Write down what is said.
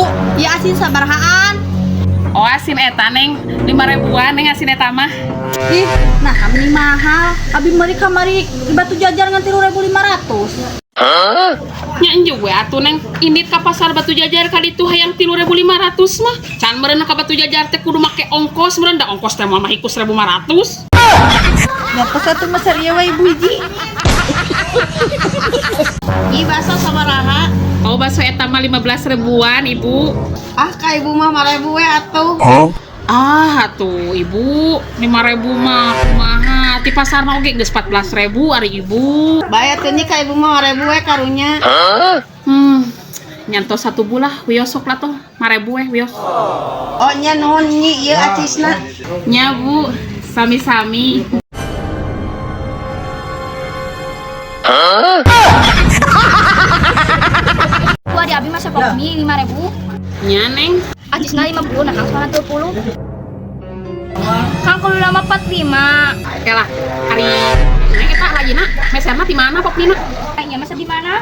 Bu, ya asin sabarahaan. Oh asin eta Neng, 5 ribuan Neng asin eta mah. Ih, nah kami mahal. Abi meuli kamari di Batujajar ngan 3.500. Nya enjeu we atuh Neng, indit ka pasar Batujajar ka ditu hayang 3.500 mah. Can meureun ka Batujajar teh kudu make ongkos meureun da ongkos teh moal mah hikus 1.500. Nyata satu meser ieu we Ibu hiji. Ih, bakso sabaraha? Oh bakso eta mah 15 ribuan Ibu. Ah, ka ibu mah 5.000 we atuh. Ah atuh Ibu, 5.000 mah kumaha? Di pasar mah oge geus 14.000 ari Ibu. Bayar teh ka ibu mah 5.000 we karunya. Nyantos satu bulah wios sok lah toh, 5.000 we wios. Oh nya nuhun nyi ieu acisna. Nya Bu, sami-sami. Wah, di abi mah sapok mie 5.000. Nya Neng, Acisna 50, nah kang soalnya 20. Kang kalau lama 45. oke lah. Ari Neng eta lajina meserna di mana pok Nina? Kayaknya masa di mana?